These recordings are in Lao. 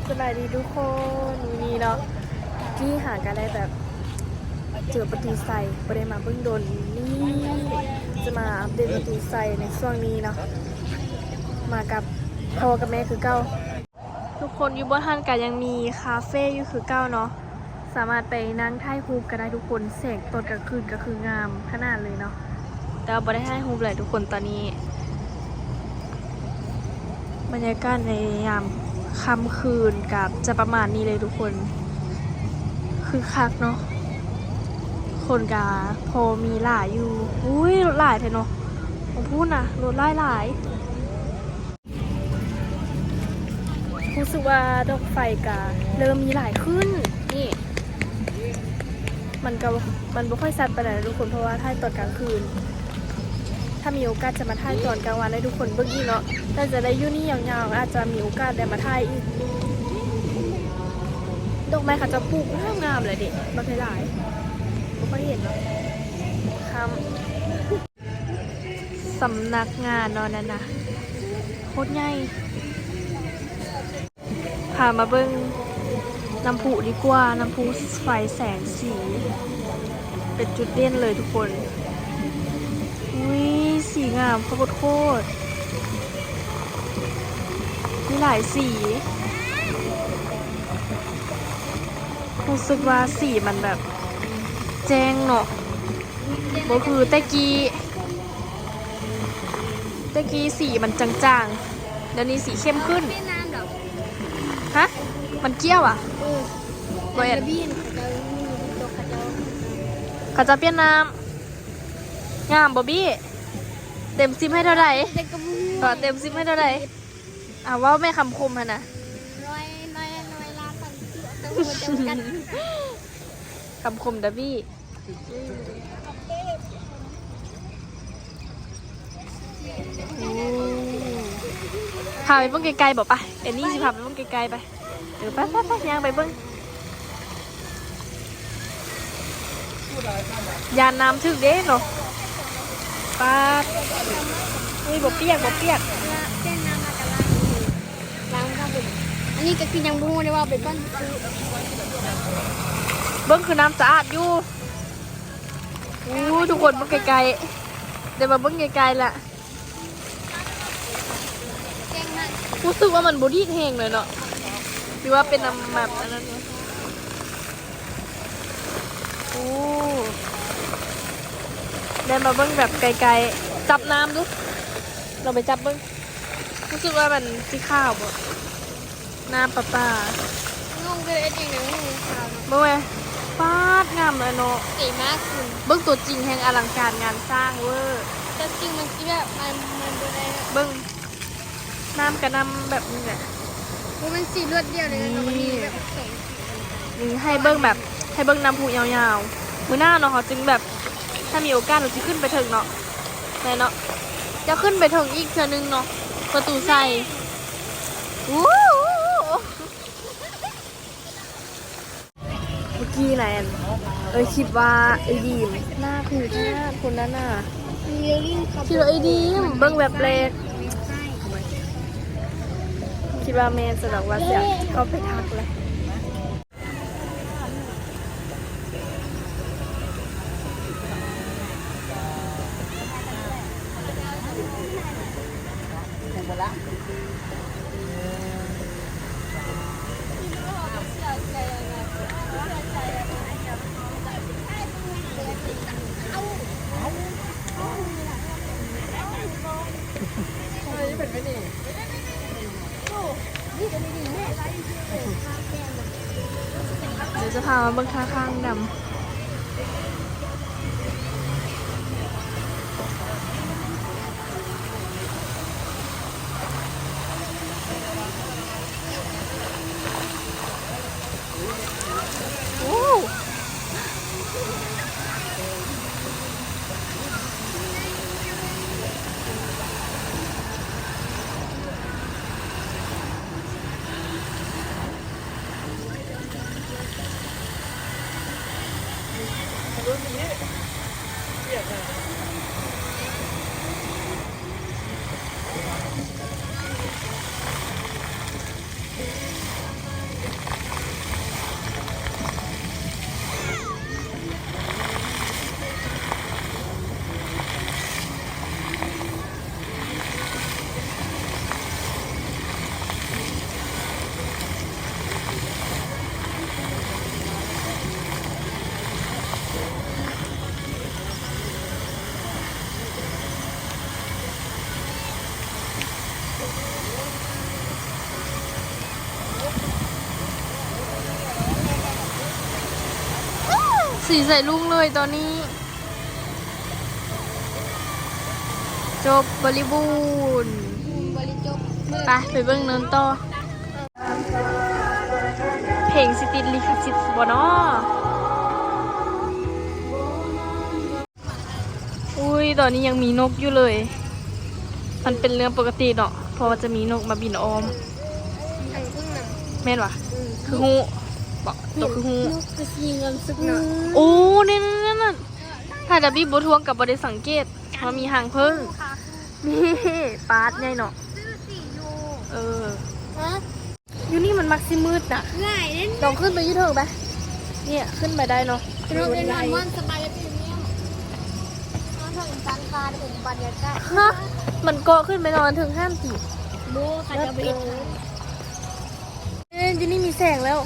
ສະບາຍດີທຸກຄົນ ມື້ນີ້ເນາະ ກີ້ຫາກະໄດ້ແບບເຈີປະຕູໄຊ ບໍ່ໄດ້ມາເບິ່ງດົນ. ນີ້ຈະມາອັບເດດປະຕູໄຊໃນຊ່ວງນີ້ເນາະ ມາກັບພໍ່ກັບແມ່ຄືເກົ່າ. ທຸກຄົນ ຢູ່ບ່ອນຫັ້ນກະຍັງມີຄາເຟຢູ່ຄືເກົ່າເນາະ ສາມາດໄປນັ່ງຖ່າຍຮູບກະໄດ້ທຸກຄົນ. ແສງຕອນກາງຄືນກະຄືງາມຂະໜາດເລີຍເນາະ ແຕ່ວ່າບໍ່ໄດ້ຖ່າຍຮູບແຫຼະທຸກຄົນ. ຕອນນີ້ບັນຍາກາດໃນຍາມຄ່ຳຄືນກະຈະປະມານນີ້ເລີຍທຸກຄົນ ຄຶກຄັກເນາະ ຄົນກະພໍມີຫຼາຍຢູ່. ອຸ້ຍ ລົດຫຼາຍແທ້ເນາະ ຂອງພຸ້ນນະ ລົດຫຼາຍໆ. ຮູ້ສຶກວ່າດອກໄຟກະເລີ່ມມີຫຼາຍຂຶ້ນ. ນີ້ ມັນກະ ມັນບໍ່ຄ່ອຍຊັດປານໃດທຸກຄົນ ເພາະວ່າຖ່າຍຕອນກາງຄືນ. ຖ້າມີໂອກາດຈະມາຖ່າຍຕອນກາງວັນໃຫ້ທຸກຄົນເບິ່ງອີກເນາະ ແຕ່ຈະໄດ້ຢູ່ນີ້ຍາວໆ ອາດຈະມີໂອກາດໄດ້ມາຖ່າຍອີກ. ດອກໄມ້ເຂົາເຈົ້າປູກງາມໆ ແຫຼະເດ ບັກຫຼາຍໆ ບໍ່ຄ່ອຍເຫັນເນາະ ຄ່ຳ. ສຳນັກງານເນາະ ນັ້ນນະ ໂຄດໃຫຍ່. ພາມາເບິ່ງນ້ຳພຸດີກວ່າ ນ້ຳພຸໄຟແສງສີ ເປັນຈຸດເດັ່ນເລີຍທຸກຄົນ. ອຸ້ຍ ສີງາມໂຄດໆ ມີຫຼາຍສີ ຮູ້ສຶກວ່າສີມັນແບບແຈ້ງເນາະ ບໍ່ຄືແຕ່ກີ້. ແຕ່ກີ້ສີມັນຈາງໆ ດຽວນີ້ສີເຂັ້ມຂຶ້ນ. ຮະ ມັນກ້ຽວອະ? ເອີ ບໍ່ແອດ ເຂົາເຈົ້າປ່ຽນນ້ຳ. ງາມບໍ່ບີ້? ເຕັມສິບໃຫ້ເທົ່າໃດ? ເຕັມສິບໃຫ້ເທົ່າໃດ? ອ່າ ເວົ້າແມ່ ຄຳຄົມຫັ້ນນະ. ຄຳຄົມດາບີ້. ໂອ້ ພາໄປເບິ່ງໃກ້ໆ ບໍ່? ໄປ ແອນນີ້ຊິພາໄປເບິ່ງໃກ້ໆ ໄປ. ເອີ ໄປໆໆ ຍ່າງໄປເບິ່ງ. ຢ້ານນ້ຳຖືກເດ້ເນາະ. ປາດ ອຸ້ຍ ບໍ່ປຽກ ບໍ່ປຽກ. ລ້າງເຂົ້າໄປ ອັນນີ້ກະຄືຍັງບໍ່ຮູ້ເດ້ ວ່າໄປເບິ່ງ ເບິ່ງຄືນ້ຳສະອາດຢູ່. ໂອ້ ທຸກຄົນເບິ່ງໃກ້ໆ ໄດ້ມາເບິ່ງໃກ້ໆ ລະ ຮູ້ສຶກວ່າມັນບໍ່ດີດແຮງເລີຍເນາະ ຫຼືວ່າເປັນນຳແບບອັນນັ້ນ. ໂອ້ ໄດ້ມາເບິ່ງແບບໃກ້ໆ ຈັບນ້ຳດູ ລອງໄປຈັບເບິ່ງ ຮູ້ສຶກວ່າມັນຊິຂາວບໍ່ ນ້ຳປະປາ. ງງເລີຍ ເຮັດຫຍັງໄດ້ງງຂາວເນາະ ເບິ່ງແມະ ປາດ ງາມເລີຍເນາະ. ເສມາກ ເບິ່ງຕົວຈິງແຮ່ງອະລັງການງານສ້າງເວີ້ ຕົວຈິງມັນຊິແບບ ມັນ ມັນບໍ່ໄດ້ ເບິ່ງ ນ້ຳກະນ້ຳແບບນີ້ແຫຼະ ໂອ້ ມັນສີລວດດຽວເລີຍ ນີ້ ແລ້ວກະມີແບບແສງສີ ນີ້ໃຫ້ເບິ່ງແບບ ໃຫ້ເບິ່ງນ້ຳພຸຍາວໆ. ມື້ໜ້າເນາະ ເຮົາຈຶ່ງແບບ ຖ້າມີໂອກາດເຮົາຊິຂຶ້ນໄປເທິງເນາະ ແມ່ນເນາະ ຈະຂຶ້ນໄປເທິງອີກເທື່ອໜຶ່ງເນາະ ປະຕູໄຊ. ໂອ້ ເມື່ອກີ້ນະ ເອີຍ ຄິດວ່າໄອ້ດີມ ໜ້າຄືຂະໜາດຄົນນັ້ນນະ ຄິດວ່າໄອ້ດີມ ເບິ່ງແວບແລກ ຄິດວ່າແມ່ນ ສະດອກວ່າຊິເຂົ້າໄປທັກແຫຼະ. ດຽວຈະພາມາເບິ່ງທ່າຂ້າງດຳ. ໂອ້. ຊິໃສ່ລຸງເລີຍຕອນນີ້. ຈົບບໍລິບູນ. ໄປ ໄປເບິ່ງນຳຕໍ່. ເພງຊິຕິດລິຂະສິດບໍ່ນໍ? ອຸ້ຍ ຕອນນີ້ຍັງມີນົກຢູ່ເລີຍ. ມັນເປັນເລື່ອງປົກກະຕິເນາະ ເພາະວ່າຈະມີນົກມາບິນອ້ອມ. ແມ່ນຫວາ? ຄືຮູ້ບໍ? ໂຕຄືຮູ້. ໂອ້ ນັ້ນໆ ຖ້າດາບີບໍ່ທວງກໍບໍ່ໄດ້ສັງເກດວ່າມີຫາງເຜິ້ງ. ນີ້ ປາດໃຫຍ່ເນາະ. ເອີ ຢູ່ນີ້ມັນມັກຊິມືດນະ. ລອງຂຶ້ນໄປຢູ່ເທິງໄປ. ເນີ້ຍ ຂຶ້ນໄປໄດ້ເນາະ. ຮະ ມັນເກາະຂຶ້ນໄປນອນເທິງຫັ້ນຕິ? ບໍ່ ເຂົາຈະບໍ່ເຮັດ. ເອີ ຢູ່ນີ້ມີແສງແລ້ວ.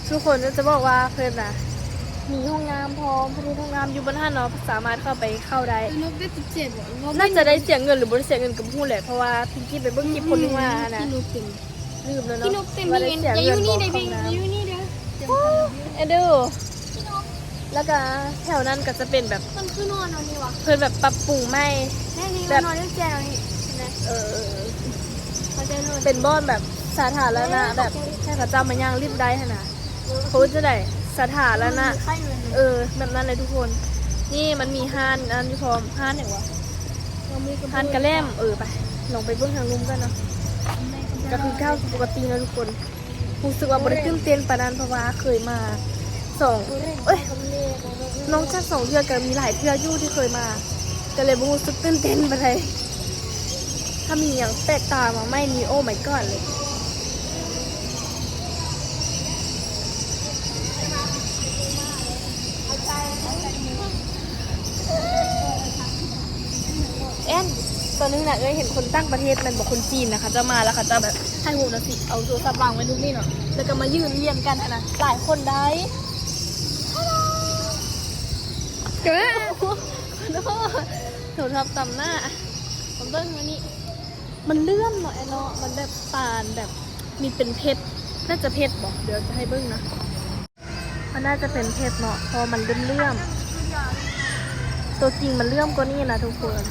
ທຸກຄົນຈະບອກວ່າເພິ່ນນະ ມີຫ້ອງນ້ຳພ້ອມ. ເພິ່ນມີຫ້ອງນ້ຳຢູ່ບ່ອນຫັ້ນເນາະ ສາມາດເຂົ້າໄປເຂົ້າໄດ້. ໜ້າຈະໄດ້ເສຍເງິນ ຫຼື ບໍ່ໄດ້ເສຍເງິນກໍບໍ່ຮູ້ແຫຼະ ເພາະວ່າພິງກີ້ໄປເບິ່ງຄລິບຄົນໜຶ່ງມາຫັ້ນນະ. ລືມແລ້ວເນາະ ວ່າໄດ້ເສຍເງິນບໍ່ ເຂົ້າຫ້ອງນ້ຳ. ເອັນດູ ແລ້ວກະແຖວນັ້ນກະຈະເປັນແບບ ມັນຄືນອນເນາະນີ້ຫວາ? ເພິ່ນແບບປັບປຸງໃໝ່ ແມ່ນນີ້ ແບບ ມັນນອນຢູ່ແຈວນີ້ ເຫັນໄໝ? ເອີ ເປັນບ່ອນແບບສາທາລະນະ ແບບໃຫ້ເຂົາເຈົ້າມາຍ່າງຫຼິ້ນໄດ້ຫັ້ນນະ. ເຂົາເອີ້ນຈັ່ງໃດ? ສາທາລະນະ. ເອີ ແບບນັ້ນແຫຼະທຸກຄົນ. ນີ້ມັນມີຮ້ານອັນນັ້ນຢູ່ພ້ອມ. ຮ້ານຫຍັງຫວາ? ຮ້ານກະແລັມ. ເອີ ໄປ ລອງໄປເບິ່ງທາງລຸ່ມກັນເນາະ. ກະຄືເກົ່າ ປົກກະຕິເນາະທຸກຄົນ. ຮູ້ສຶກວ່າບໍ່ໄດ້ຕື່ນເຕັ້ນປານນັ້ນ ເພາະວ່າເຄີຍມາສອງ ເອີຍ ນອກຈາກສອງເທື່ອກໍມີຫຼາຍເທື່ອຢູ່ທີ່ເຄີຍມາ ກໍເລີຍບໍ່ຮູ້ສຶກຕື່ນເຕັ້ນປານໃດ. ຖ້າມີຫຍັງແປກຕາມາໃໝ່ນີ້ Oh my god ເລີຍ. ແອນ ຕອນໜຶ່ງນະ ເອີຍ ເຫັນຄົນຕ່າງປະເທດແມ່ນບໍ່ ຄົນຈີນນະ ເຂົາເຈົ້າມາແລ້ວເຂົາເຈົ້າແບບຖ່າຍຮູບແລ້ວຊິເອົາໂທລະສັບວາງໄວ້ລຸ່ມນີ້ເນາະ ແລ້ວກໍມາຢືນລຽນກັນຫັ້ນນະ ຫຼາຍຄົນໄດ໋. ໂທລະສັບຕຳໜ້າ. ມາເບິ່ງອັນນີ້ ມັນເຫຼື້ອມເນາະ ແອນເນາະ ມັນແບບປານແບບມີເປັນເພັດ ໜ້າຈະເພັດບໍ ດຽວຈະໃຫ້ເບິ່ງນະ. ມັນໜ້າຈະເປັນເພັດເນາະ ເພາະວ່າມັນເຫຼື້ອມໆ. ຕົວຈິງມັນເຫຼື້ອມກວ່ານີ້ນະທຸກຄົນ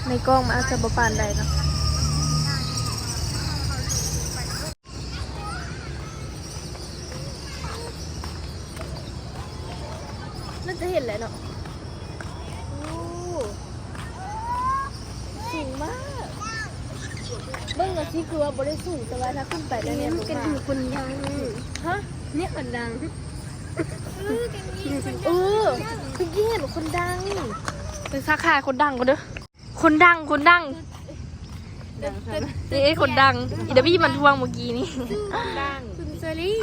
ໃນກ້ອງມັນອາດຈະບໍ່ປານໃດເນາະ. ໜ້າຈະເຫັນແຫຼະເນາະ. ໂອ້ ສູງມາກ. ເບິ່ງວ່າຊິຄືວ່າບໍ່ໄດ້ສູງ ແຕ່ວ່າຖ້າຂຶ້ນໄປແລ້ວເນຍ ມັນກະດູກຄົນດັງ. ຮະ? ເນຍຄົນດັງ. ເອີ ຄືເຫັນຄົນດັງ. ໄປທັກທາຍຄົນດັງກ່ອນເດີ. ຄົນດັງ ຄົນດັງ. ເອີ ຄົນດັງ. ອີດາບີມັນທວງມື້ກີ້ນີ້. ຄຸນເຊີຣີ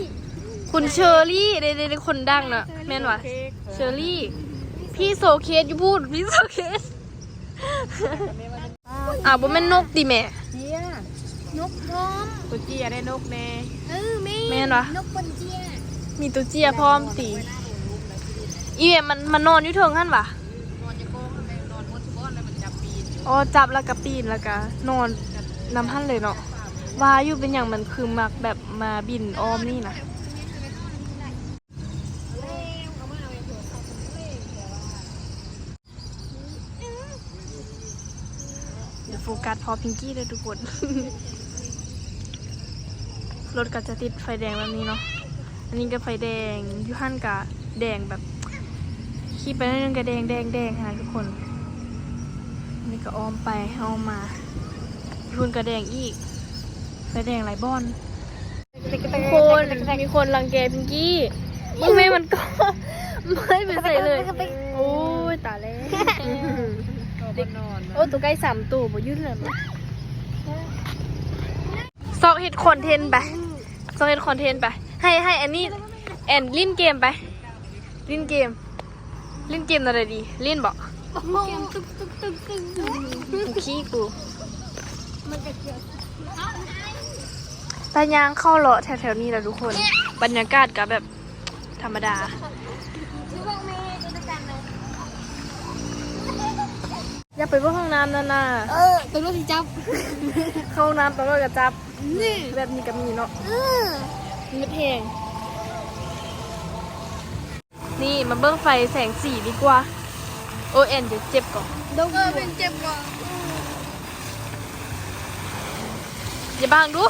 ຄຸນເຊີຣີ ເດ້ໆໆ ຄົນດັງນະ ແມ່ນຫວາ? ເຊີຣີ ພີ່ໂຊເຄສຢູ່ພຸ້ນ ພີ່ໂຊເຄສ. ອ້າວ ບໍ່ແມ່ນນົກຕິແມ່? ນົກພ້ອມ ໂຕເຈ້ຍໄດ້ນົກແນ່. ເອີ ແມ່ນ ແມ່ນຫວາ? ນົກປົນເຈ້ຍ ມີໂຕເຈ້ຍພ້ອມຕິ? ອີແມ່ມັນ ມັນນອນຢູ່ເທິງຫັ້ນຫວາ? ອໍ ຈັບແລ້ວກະປີນ ແລ້ວກະນອນນຳຫັ້ນເລີຍເນາະ. ວ່າຢູ່ເປັນຫຍັງມັນຄືມັກແບບມາບິນອ້ອມນີ້ນະ. ດຽວໂຟກັສພໍພິງກີ້ເດີທຸກຄົນ. ລົດກໍຈະຕິດໄຟແດງແບບນີ້ເນາະ. ອັນນີ້ກໍໄຟແດງ ຢູ່ຫັ້ນກະແດງແບບ ຂີ່ໄປໜ້ອຍໜຶ່ງກະແດງ ແດງ ແດງຫັ້ນນະທຸກຄົນ. ອັນນີ້ກໍອ້ອມໄປອ້ອມມາ ຢູ່ພຸ້ນກະແດງອີກ ໄຟແດງຫຼາຍບ່ອນ. ທຸກຄົນ ມີຄົນລັງແກພິງກີ້. ເບິ່ງແມ່ມັນກໍ ບໍ່ໄດ້ໄປໃສເລີຍ. ໂອ້ຍ ຕາຍແລ້ວ. ໂອ້ ໂຕໄກ່ສາມໂຕບໍ່ຢຸດເລີຍ. ຊອກເຮັດຄອນເທັນໄປ ຊອກເຮັດຄອນເທັນໄປ. ໃຫ້ ໃຫ້ແອນນີ້ ແອນຫຼິ້ນເກມໄປ ຫຼິ້ນເກມ. ຫຼິ້ນເກມແນວໃດດີ? ຫຼິ້ນບໍ? ເກມຕຶກໆໆໆ ກູຂີ້ກູ. ມັນກະ ໄປຍ່າງເຂົ້າເລາະແຖວໆນີ້ລະທຸກຄົນ. ບັນຍາກາດກະແບບທຳມະດາ. ຢ່າໄປເບິ່ງຫ້ອງນ້ຳນັ້ນນະ. ເອີ ຕຳຫຼວດຊິຈັບ. ເຂົ້າຫ້ອງນ້ຳຕຳຫຼວດກະຈັບ. ແບບນີ້ກະມີເນາະ. ເອີ ມີແພງ. ນີ້ມາເບິ່ງໄຟແສງສີດີກວ່າ. ໂອ້ ແອນຈະເຈັບກໍ ເອີ ເປັນເຈັບກໍ ຢ່າບັງດູ.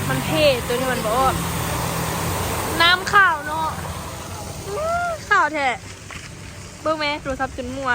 ມັນເພ ໂຕນີ້ມັນບໍ່ອອກ. ນ້ຳຂາວເນາະ ຂາວແທ້. ເບິ່ງແມ ໂທລະສັບຈົນມົ້ວ.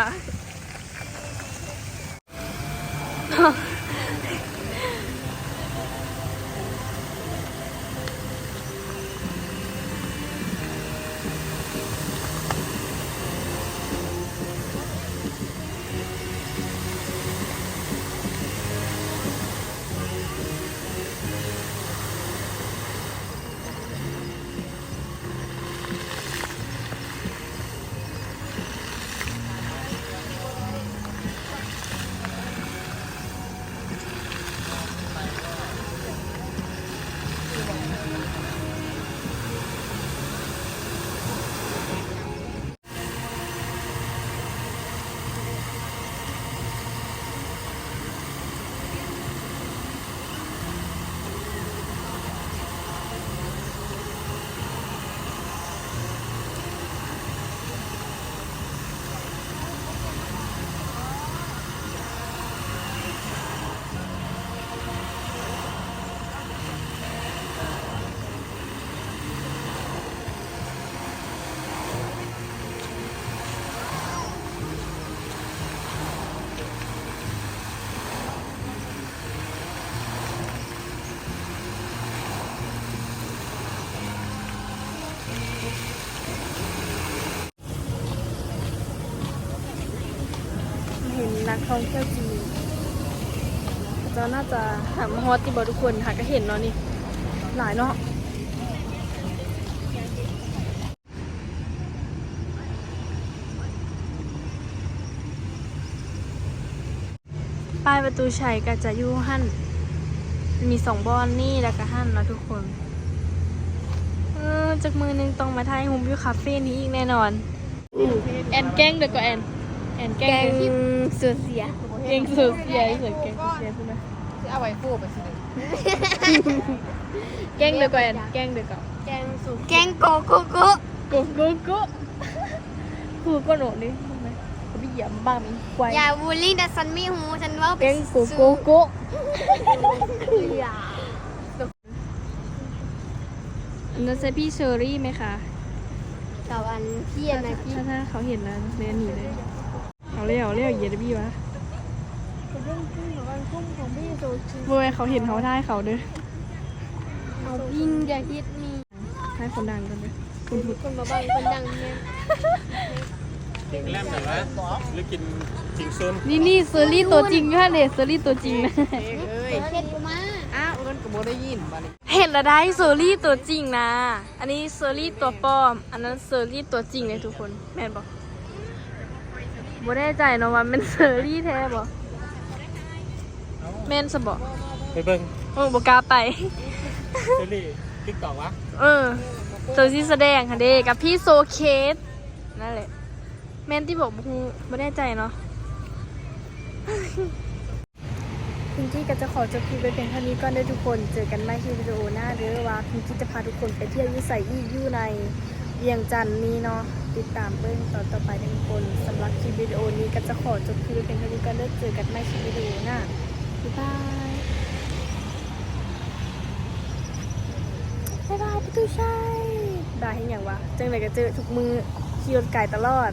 ເຫັນນັກທ່ອງທ່ຽວຈີນ ເຂົາເຈົ້າໜ້າຈະຫາມາຮອດຕິບໍ່ທຸກຄົນ? ຫາກະເຫັນເນາະນີ້ ຫຼາຍເນາະ. ປ້າຍປະຕູໄຊກະຈະຢູ່ຫັ້ນ ມີສອງບ່ອນນີ້ ແລ້ວກະຫັ້ນເນາະທຸກຄົນ. ເອີ ຈັກມື້ໜຶ່ງຕ້ອງມາຖ່າຍຮູບຢູ່ຄາເຟນີ້ອີກແນ່ນອນ. ແອນແກ້ງເດີກໍແອນ ແອນແກ້ງເດີ ແກ້ງໂຊເຊຍ ແກ້ງໂຊເຊຍ ແກ້ງໂຊເຊຍພຸ້ນນະ ຊິເອົາໄວ້ຄູ່ໄປຊິເດີ ແກ້ງເດີກໍແອນ ແກ້ງເດີກໍ ແກ້ງໂຊເຊຍ ແກ້ງໂກໂກໂກ ໂກໂກໂກ ຄູ່ກໍໂນດເດ້ ເຂົາໄປຢຽມບ້ານອີກ ຄວາຍ ຢ່າບູລລີ່ນະ ສັນມີຫູ ສັນເວົ້າ ແກ້ງໂກໂກໂກ ຢ່າ. ອັນນັ້ນໃຊ່ພີ່ເຊີຣີໄໝຄະ? ກັບອັນພີ່ອັນນັ້ນ ຖ້າ ຖ້າ ຖ້າເຂົາເຫັນແລ້ວແລ່ນໜີເລີຍ. ເອົາແລ້ວ ເອົາແລ້ວ ເຢຍດະບີວະ. ບໍ່ແມ່ນເຂົາເຫັນເຮົາຖ່າຍເຂົາເດີ. ເອົາພິງ ຢ່າເຮັດນີ້ ຖ່າຍຄົນດັງກ່ອນເດີ. ຄົນມາເບິ່ງຄົນດັງແຮງ. ກິນແລ້ມແບບວ່າ ຫຼືກິນຈິງຊຸນ? ນີ້ ນີ້ ເຊີຣີຕົວຈິງຢູ່ຫັ້ນເດ ເຊີຣີຕົວຈິງນະ. ເຮັດມາ ອ້າວ ເອີ້ນກໍບໍ່ໄດ້ຍິນບາດນີ້. ເຫັນລະໄດ ເຊີຣີຕົວຈິງນະ. ອັນນີ້ເຊີຣີຕົວປອມ ອັນນັ້ນເຊີຣີຕົວຈິງເດ້ທຸກຄົນ ແມ່ນບໍ່? ບໍ່ແນ່ໃຈເນາະວ່າແມ່ນເຊີຣີແທ້ບໍ່ ແມ່ນຊະບໍ່? ໄປເບິ່ງ ເອີ ບໍ່ກ້າໄປ. ເຊີຣີຕິກຕອກວະ? ເອີ ໂຕຊິສະແດງຫັ້ນເດ້ ກັບພີ່ໂຊເຄສ ນັ້ນແຫຼະ. ແມ່ນຕິບໍ່? ບໍ່ຮູ້ ບໍ່ແນ່ໃຈເນາະ. ພິງກີ້ກໍຈະຂໍຈົບຄລິບໄວ້ພຽງເທົ່ານີ້ກ່ອນເດີທຸກຄົນ. ເຈີກັນໃໝ່ທີ່ວິດີໂອໜ້າເດີ ວ່າພິງກີ້ຈະພາທຸກຄົນໄປທ່ຽວຢູ່ໃສອີກ ຢູ່ໃນວຽງຈັນນີ້ເນາະ. ຕິດຕາມເບິ່ງຕອນຕໍ່ໄປເດີທຸກຄົນ. ສຳລັບຄລິບວິດີໂອນີ້ກໍຈະຂໍຈົບຄລິບໄວ້ພຽງເທົ່ານີ້ກ່ອນເດີ. ເຈີກັນໃໝ່ທີ່ວິດີໂອໜ້າ. ບາຍບາຍ. ບາຍບາຍປະຕູໄຊ. ບາຍເຮັດຫຍັງວະ? ຈັ່ງໃດກໍເຈີທຸກມື້ ຂີ່ລົດໄກຕະຫຼອດ.